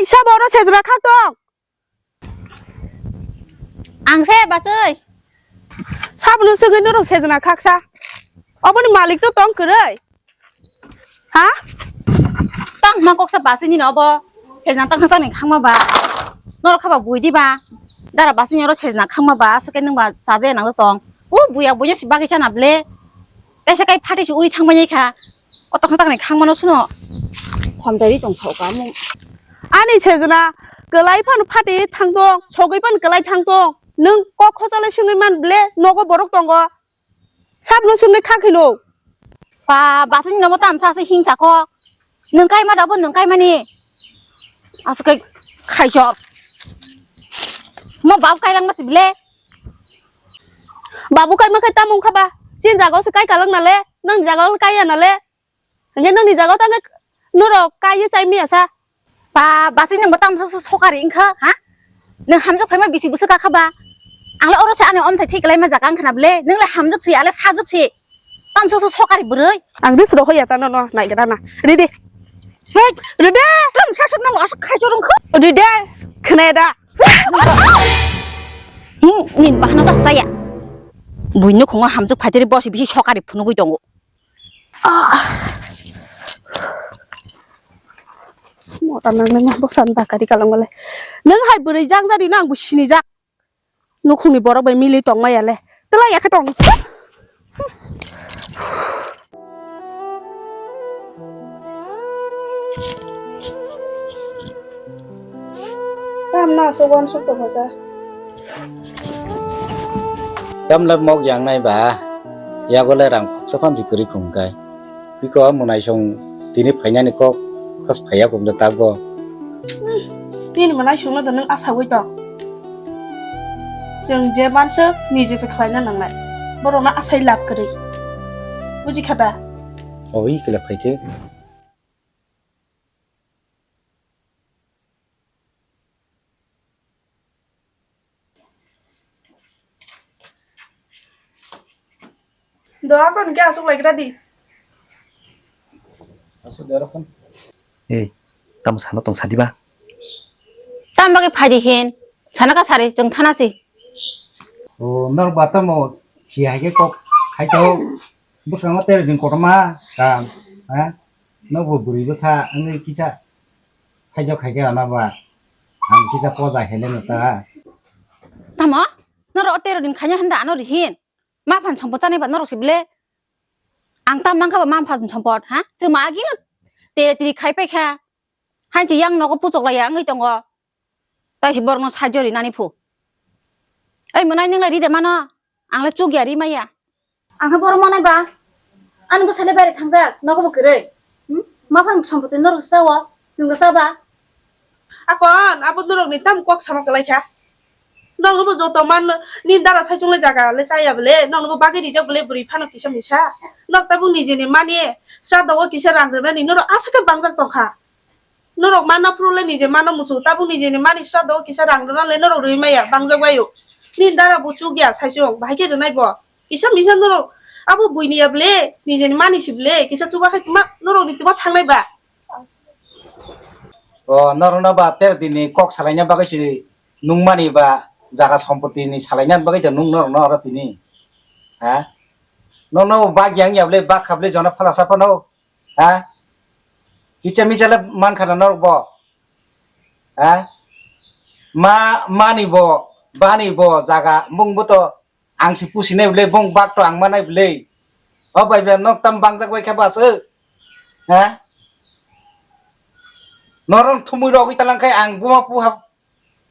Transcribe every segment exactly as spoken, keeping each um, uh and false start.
Sabo oro sejra khak tong. Ang se bachoi. Sabno sugwi norok sejna khaksa. Oboni malik to tong kwrwi. Ha? Tang ma koksa bachoi nini obo. Sejna tang khaksa ni khangma ba. Norok khaba bui di ba. Dara bachoi ni oro sejna khangma ba. Aswk khe nwng ba chaje nang tong. O buya buya si bagwi chana ble. Kaisa kai phatwi se uri thangmani kha. O tokha takni khangmano suno. Khomdari tong sao ka mung. Ani sejna kwlai phano phatwi thangtong, sogwi phano kwlai thangtong. Nwng kok khochalai swngwi man ble nogo borok tongo. Sabno swngwi kha khino. Ba, basini nomo tamsa se hing chako. Nwng kai ma dabo nwng kai mani. Aswk kai khaisor. Mo bab kai lang masi ble. Babu kai ma khai tamung kha ba. Sin jaga se kai kalang nale. Nang jaga kai ya nale. Hingke nangni jaga tangke norok kaiye chai miya sa. Ba, basi nwng bo tamsa se sokari wngkha, ha? Nwng hamjak phaima bisi bwswk kakha ba? Ang le oro se ani omthai thik laima jaga wngkha na bwle? Nwng le hamjak se, ale sajak se. Tamsa se sokari bwrwi. Ang dis rohoya ta no, no, nai gana na. Ridi. Hei, ridi. Tam sasuk nang asuk khai chorong kho. Ridi. Khne da. Hmm, nin bahano sa saya. Buino khongo hamjak phaiteri bosi bisi sokari phunugui tongo. Ah. Mota nangnai ma bwsani dakari kalang le. Nwng hai bwrwi jak jadi no ang bo sinijak. Nukhungni borok bai mili tongmaya le. Twlai ya khe tong. Tamno aswk uansuk tongkha sa. Tamle mok yangnai ba, yago le rang khoksa phan si kwrwi khum kai. Biko mwnai song tini phainani kok khas phaiya kok le takbo. Nini mwnai songno da nwng asaui tong. Chwng je manswk nije se khlaina nangnai. Borokno asai lab kwrwi. Buji kha da? Oi, kila phaikhe. Doa kon ke asuk lagi tadi. Asuk doa kon. Eh, tamo sano tong sadi ba. Tam bagi phai di hin. Sana ka sari jeng thana si. O, nor ba tamo si hai ke kok khai to. Bwskango tere din kotorma kam, ha? Nokbo bwrwi bwsa wngwi kisa saijak khai khe ano ba. Ang kisa poja hele no ta. Tamo? Norok o tero din khaina handa ano rihin. Ma phan sompot chanai ba norok si ble. Ang tam mang kha ba ma phan sompot, ha? Chwma agino te tri khai pai kha. Hanchi yang nogo puchok laiya wngwi tongo. Taisi borokno saijo rinani phu. Oi mwnai nwng lai ride mano. Ang le chukya ri maya. Ang khe borok manai ba. Ani bwsai le baire thangjak, nogo bo kwrwi. Hmm? Ma phan sompoti norok sa o, chwng sa ba. Akon, abo norok ni tam kok sama kwlai kha. Nokno bo joto man ni dara sai chungle jaga le chaya bole, nokno bo bagwi rijak bole bwrwi phano kisa misa. Nok tabuk nijeni mani sra dogo kisa rang rwnani norok aswk khe bangjak tongkha. Norok manna phuru le nije mano muchung, tabuk nijeni mani sra dogo kisa rang rwna le norok rwi maya, bangjak bai o. Nini dara bo chukya, saichung, bahai khe rwnai bo. Kisa misa norok abo buini ya ble, nijeni mani si ble, kisa chuba khai tma, norok ni tma thangnai ba. O, norok no ba ter dini kok salaina bagwi si nung mani ba, jaga sompoti ni salaina bagwi ta nung norok no oro tini. Ha? Norok no bak yang ya ble, bak kha ble jona phala sa phano. Ha? Kicha micha le man khana norok bo. Ha? Ma, mani bo, bani bo jaga bung bo to ang si pusinai bole, bung bak to ang manai bole. O bai bia nok tam bangjak bai kha ba se. Ha? Norok thumui rogwi talang khai ang buma pu hap.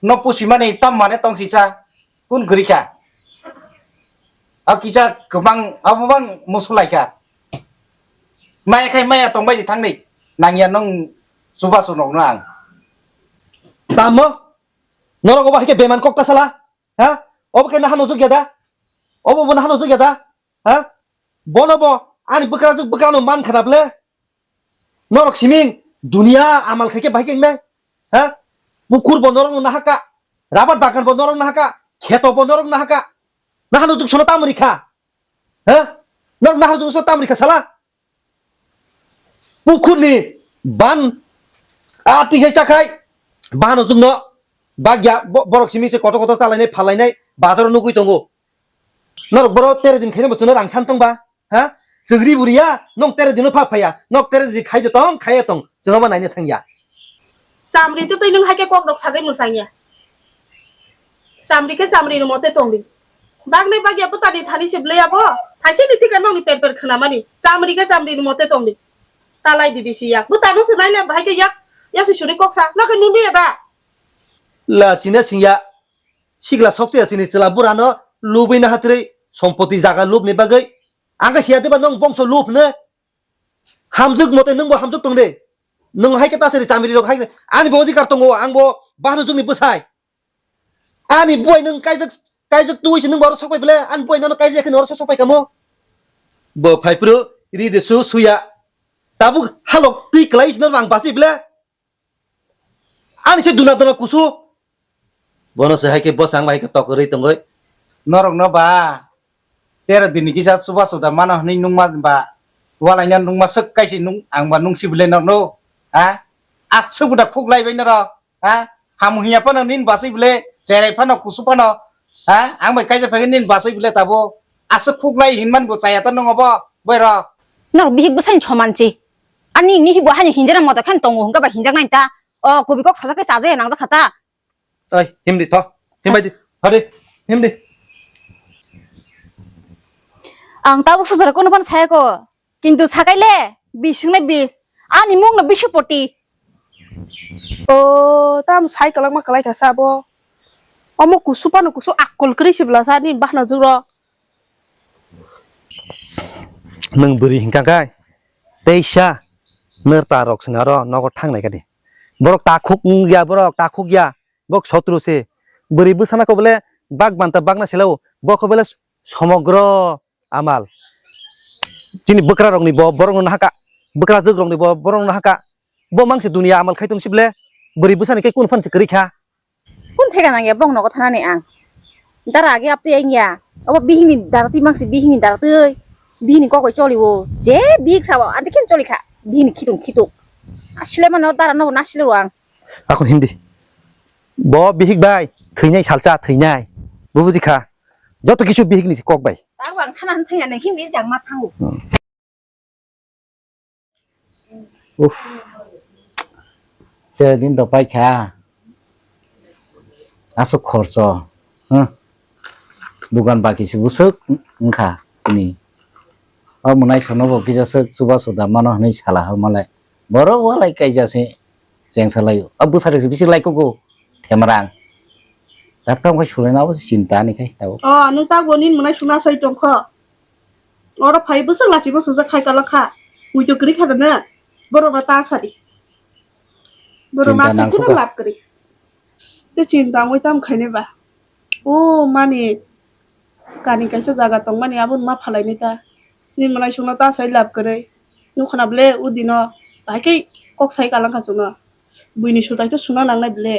No pusimani tam mane tong sisa. Kun gurikha. A kisa kwbang, abo bang musu laikha. Maya khai maya tongbai di thangni. Nangya nung chubasu nokno ang. Tamo? Norok obo hai khe beman kok ta sala? Ha? Obo khe nahano jukya da? Obo bo nahano jukya da? Ha? Bono bo ani bwkrajwk bwkrano man khana ble? Norok siming dunia amal khaikhe bahai khe wngnai? Ha? Pukur bo norokno nahaka, rabar bagan bo norok nahaka, kheto bo norok nahaka. Nahano juksono tamo rikha? Ha? Norok nahano juksono tamo rikha sala? Pukurni ban a tisai chakhai, Bahano jwngno bagya bo-, borok simi se kotor kotor chalainai phalainai bazaro nugwi tongo. Norok boro tere din khaina bo chwngno rang san tongba? Ha? Chwngri buriya nong tere dino phap phaya. Nok tere di khai tong, khaya tong. Chwngno ma naina thangya. Chamri to twi nwng hai khe kok rok sagwi mwsangya. Chamri khe chamri ni mote tongdi. Bagni bagya bwtani thani se bwlai abo. Thaise ni thika nokni per per khwnamani. Chamri khe chamri ni mote tongdi. Talai di bisi yak. Bwtano se naile bahai khe yak. Yasi suri kok sa. Nokhe nuni ya da. La china singya. Sigla sokse ya sini chwla burano lubui na hatrwi sompoti jaga lubni bagwi. Ang khe siya diba nong bongso lubne. Hamjwk mote nwngbo hamjwk tong de. Nwng hai khe ta sari chamri rok hai khe ani bo odhikar tongo, ang bo bahno jwngni bwsai. Ani buai nwng kaijak, kaijak tuwi se nwng bo oro sok pai bele, ani buai nono kaijak khe oro sok pai kamo. Bo phai phuru ri de su suya. Tabuk halok twi klai se no ang basi bele. Ani se duna duna kusu. Bono se hai khe bwsang bai khe tok rwi tongoi. Norok no ba tero dini kisa chuba chuda mano hwnwi nungma ba walaina nungma swk kaisi nung ang ba nungsi bwle norno. Ha? Aswk buda khuk lai bai norok. Ha? Hamu hiya phano nin baswi bwle cherai phano kusu phano. Ha? Ang bai kaisa phai nin baswi bwle tabo. Aswk khuk lai hinman bo chaya ta nung obo boirok. Norok bihik bwsani soman si. Ani ni hibo hani hinjana moto khan tongo hwnkha ba hinjak nai ta. O kubi kok sajak khe chaje nangjak kha ta. Oi, himdi tho. Himbai di. Hadi. Himdi. Ang tabuk sujara kono phano saya ko. Kintu sakai le bis hingnai bis. Ani mung no bisu poti. O, tam sai kalak ma kalai kha sabo. Omo kusu pano kusu akol kri sibla sa ni bahna juro. Nwng bwrwi hinkha khe teisa nwr ta rok swnaro nogo thang lai kadi. Borok takhuk wngya, borok takhuk ya, borok sotru se. Bwrwi bwsana ko bole bak banta bakna selao, bo ko bole somogro amal. Chini bwkra rokni bo borok no haka, bwkra jwk rokni bo borok no haka. Bo mangse dunia amal khai tong sibole, bwrwi bwsani khe kun phan se kwrwi kha. Kun thega nang ya bong nogo thanani ang. Dara age apti ang ya. Obo bihini dara twi mangse bihini dara twi. Bihini kokoi choli o. Je bihik sabo ante khen choli kha. Bihini khitung khitung. Asle mano dara nogo nasle ro ang. Akon himdi. Bo bihik bai thwinai salsa thwinai. Bo buji kha. Joto kisu bihik ni kok bai. Tabo ang thana thang ya nang himdi jang ma thango. Hmm. Uff. Sere din to paikha. Aswk khorso. Huh? Bugan baki se bwswk wngkha chini. O mwnai sono bo kisa swk chuba suda mano hwnwi sala ha malai. Borok walai kaijase chengsa laio. A bwsari se bisi lai kugo. Themrang. Daktam khai sulai na bo chinta ni khai tabo. O, nwng ta bo nin mwnai suna sai tongkho. Oro phai bwswk lachi bwswk jak khai kala kha. Mui to kwrwi kha da na. Borok no ta sadi. Borok ma Chinta sai nang kheno suka. Lab kwrwi. Te chinta wngwi tam khainai ba. O mani kani kaisa jaga tongmani abono ma phalainai ta. Ni mwnai sungno ta sai lab kwrwi. Nukhana ble udino bahai khe kok sai kalang kha chwngno. Buini sutai to suna nangnai ble.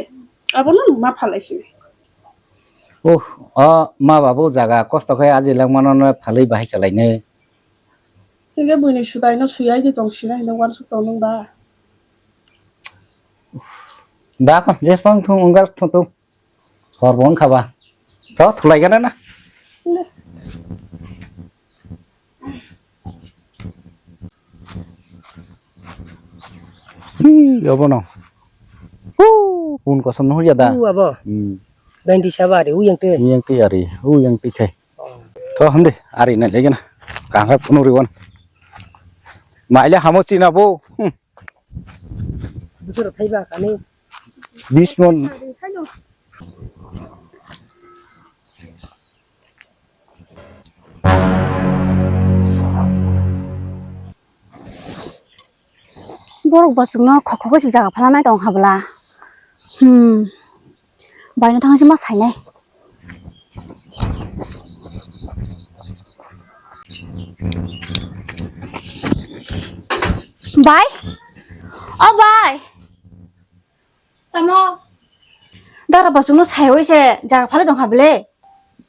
Abono ma phalai sini. Oh, o ma babu jaga kosto khe aji langmano no phalwi bahai chalainai. Hingke buini sutai no suyai di tong sinai hino wansuk tong nung ba. Da kon jesbang thung unggal thung thung. Sor bo wngkha ba. To thulai gana na. Hi, obono. Hu, pun kosom no ya da. U abo. Hmm. Bendi saba ari, u yang te. Yang te ari, u yang te khai. To hamde, ari na lege na. Kang khai phunu riwon. Maile hamo china bo. Hmm. Butur thaiba kani. Bis mon. Borok bachukno khokhobo se jaga phalanai tong kha bwla. Hmm. Baino thangsi ma sainai. Bai? O bai. Tamo? Dara bachukno saiwi se jaga phalai tong kha bwle.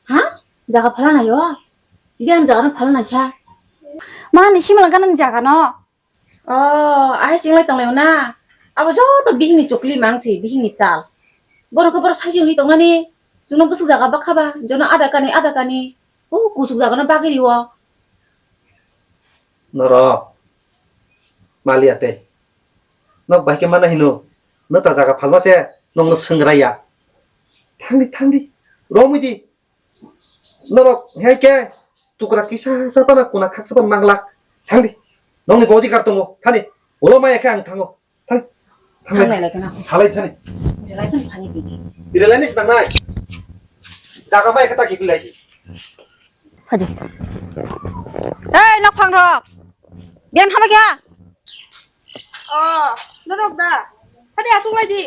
Ha? Jaga phalanaio? Biyan jaga no phalanaisa. Mani simla ganani jaga no. Oh, ahai chinglai tonglaio na? Abo joto bihingni chokli mangsi, bihingni chal. Borok khe borok saisi wngwi tongnani, chwngno bwswk jaga bakha ba, jono ada kani, ada kani, o kusuk jagano bagwi rwo. Norok, maliya tei. Nok bai khe mana hino, no ta jaga phalma se, nokno swngraiya. Thangdi, thangdi, romwi di. Norok hai khe tukra kisa sa pana kuna khaksa pan manglak. Thangdi. Nokni bo odhikar tongo. Thani. Ulo maya khe ang thango. Thang. Thang nai lai kana. Salai thani. Belai kan phani di. Biralai ni sinang nai. Jaga maya khe ta kiphil lai si. Phadi. Hei, nok phang rok. Bian hama kya? Oh, norok da. Phadi asung lai di.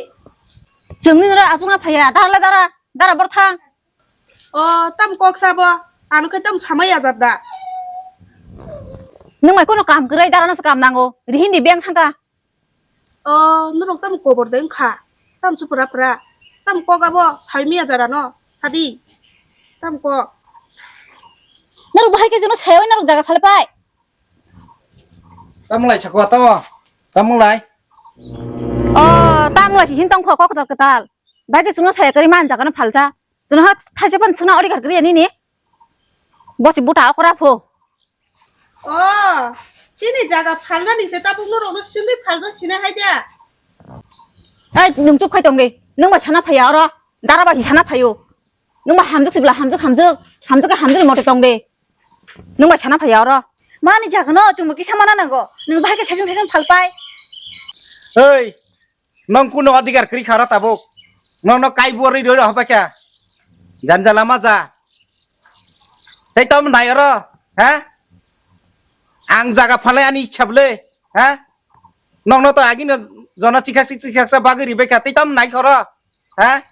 Chwngni norok asung na phaya. Dara lai dara. Dara bor thang. O, tam kok sabo. Ano khe tam samai ajat da. Nwng bai kono kam kwrwi, darano se kam nango. Rihini beng thangka. O, norok tam kobor de wngkha. Tam su pura pura. Tam kok abo saimi ajarano. Sadi. Tam kok. Norok bahai khe jono sayo norok jaga phale pai. Tamulai sakwa tamo. Tamulai. O, tamulai si hin tongkho kok kwtal kwtal. Bahai khe jono saya kwrwi man jaga no phalcha. Chwngno ha thaisa phano chwngno odhikar kwrwi ya nini. Bosi buta okra pho. O, chini jaga phalnani se tabuk norokno chwngwi phaljak sina hai da. Ai, nwng chup khai tong de. Nwng bai sana phaiya oro. Dara bai sana phaio. Nwng bai hamjak sibla hamjak hamjak. Hamjak khe hamjak ni mote tong de. Nwng bai sana phaiya oro. Mani jaga no chwngbo kisa mana nango. Nwng bahai khe saichung saichung phalpai. Oi, Nong kuno adhikar kwrwi kha oro tabuk. Nongno kaibu rwi rwi rw hobai kha. Janjala ma ja. Tei tom nai oro, ha? Ang jaga phalai ani ichha bwle, ha? Nongno to agini jona chikhak chikhaksa bagwi ribai kha. Tei tom nai kha oro, ha?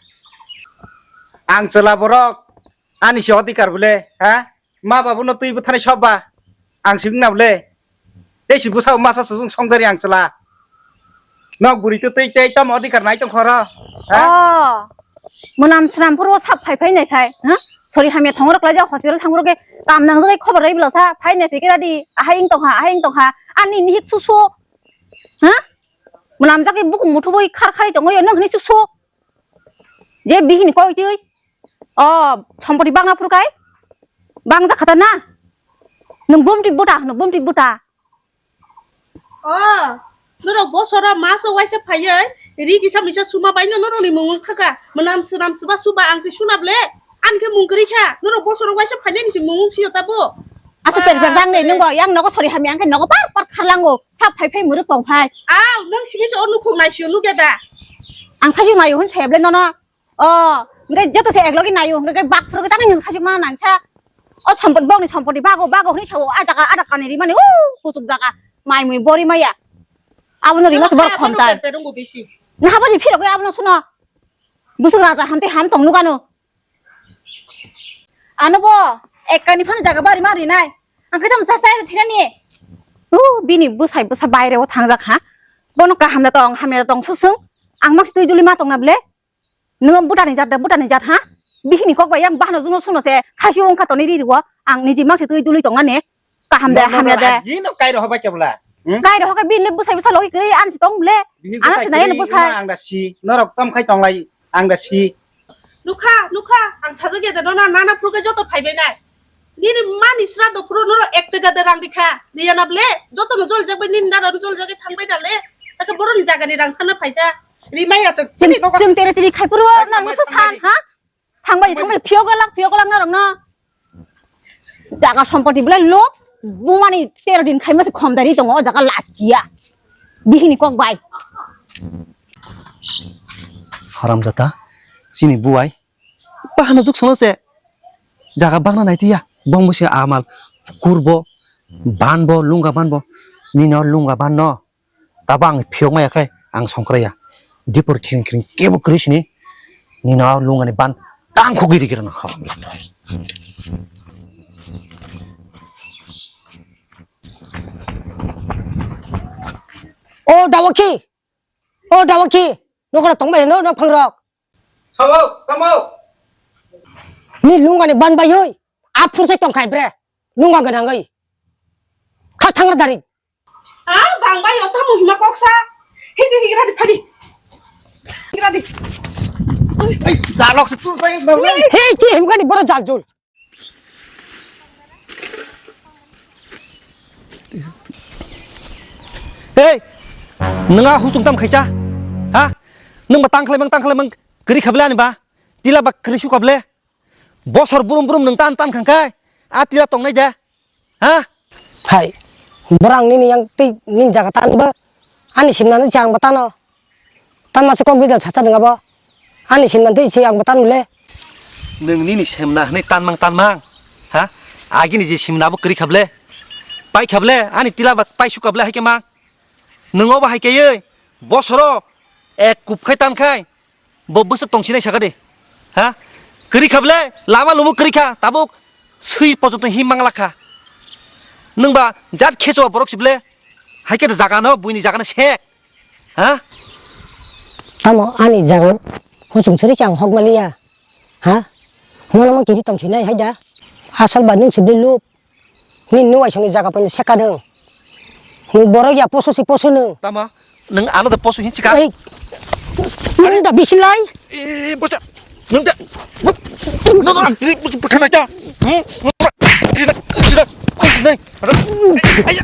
Ang chwla borok ani se adhikar bwle, ha? Ma babuno twi bwtharnai sob ba ang sibwng na bwle. Tei si bwsa masa sujung songdari ang chwla. Nok bwrwi twi twi tei tamo adhikar nai tong khoro. Ha? Oh. Mwnam swnam phuru sap phai phai nai phai. Ha? Sori hamya thong rok lai ja hospital thang rok ke kam nang jagwi khobor rai bwla sa phai nai phikira di. Ahai wng tong ha, ahai wng tong ha. Ani nihik su su. Ha? Mwnam jagwi bukhuk muthu boi khar khari tong yo nang hini su su. Je bihini koi twi. O, sompoti bangna phuru kai? Bangja khata na? Nwng bumti buta, nwng bumti buta. O, norok bosoro maso waisa phaiwi, ri kisa misa suma baino norokni mung wng khaka. Mwnam swnam suba suba ang se suna ble. Ani khe mung kwrwi kha. Norok bosoro waisa phainani se mung wng sio tabo. Asa per per dang de, nwng bo yang nogo sori hamya ang khe nogo par par kharlango. Sap phai phai mwrwk tong phai. Aw, nwng simi se o nukhung naisio nukya da? Ang thajwi maio hwn saya ble nono. O, hwnkhe joto se eklogi naio, hwnkhe bak phuru tangwi nwng sajwk ma nangsa. O sompot bokni sompotni bago, bago hwnwi sao, a jaga, a jaga ni rimani, o, kuchuk jaga, mai mui bori maya. Abono rima se borok khontai. Naha bani phirogwi abono suno. Bwswk raja hamtwi ham tong nukano. Ano bo, ekkani phano jaga bari ma rinai. Ang khe tamo chasa thirani. O, bini bwsai bwsa baire o thangjak ha. Bono kaham da tong, hamya da tong susung. Ang mas twi duli ma tong na ble. Nwng butani jat da, butani jat ha? Bihini kok bai yang bahno jungno suno se sasi wngkha toni ri rigo. Ang niji mangsi twi duli tong nani. Kaham de, hamya de. Gino kai roho bai kebla. Hmm? Kai roho ke bini bwsai bwsa logi kri an si tong ble. Bihini ano bwsai si nai kri bwsai. Ang da si. Norok tam khai tong lai. Ang da si. Nukha, nukha. Ang sajak ya de nona nana phuru ke joto phai bai nai. Nini mani sra do phuru noro ek tega de rang rikha. Riya na ble. Joto no jol jak bai nini nana no jol jak thang bai na le. Taka boroni jaga ni rang sana phaisa. Rimai achak chini noka. Chwng tere tiri khai puro na musa san ha? Thangbai thangbai phiyok lak phiyok lak narok na. Jaga sompoti belai lok bumani tero din khai mase khomdari tongo o jaga lachiya. Bihini kok bai. Haram jata chini buai bahano juk sono se jaga bagna naitiya bong bwse amal kurbo banbo lunga banbo nino lunga banno. Tabo ang phiyok maya khe ang songkra ya. Dipor khiring khiring kebo kwrwi sini. Nini o lungani ban tang khogwi rikirana. O Dawaki! O Dawaki! Nokora tongbai no, no phangrok. Sabo, tamo. Ni lungani ban bai hoi. Aphur se tongkhai bre. Lunga ganang gai. Khas thangra dari. Ah, bang bai o tamo hima koksa. Hei, hei, hei, radi, phadi. Radi. Ei, jalok se tu sai na. Hei, chi him gadi boro jal jul. Ei, nwnga husung tam khaisa? Ha? Nwng ba tang khlai mang, tang khlai mang, kwrwi kha bwle ani ba? Tila ba kwrwi su kha bwle? Bosor brum brum nwng tan tan khang khai, a tila tongnai de? Ha? Hai, borang nini yang tei nini jaga tan ba? Ani simna ni chang ba tano. Tan masa kok bidal sacha nwnga bo. Ani simna tei si ang ba tan le. Nwng nini simna hwnwi tan mang tan mang. Ha? Agini je simna bo kwrwi kha bwle. Pai kha bwle, ani tila ba pai su kha bwle hai khe mang. Nwng obo hai khe ei, bosoro ek kup khai tan khai, bo bwswk tong sinai saka de. Ha? Kwrwi kha bwle, lama lumo kwrwi kha, tabuk swi pojoto him mang lakha. Nwng ba jat khecho borok si bwle, hai khe jaga no, buini jaga no sek. Ha? Tamo ani jaga husung suri chang hok maliya. Ha? Nono mo kiri tong sinai hai da. Asal ba nwng si bwle lup. Ni nuai songni jaga pano seka nung. Ni borok ya poso si poso nung. Tama, nung ano da poso hin chika. Ei. Nung da bisi lai. Eh, bocah. Nung da. Nung da, nung da, bocah na cha. Hmm? Tidak, tidak, tidak. Ayo.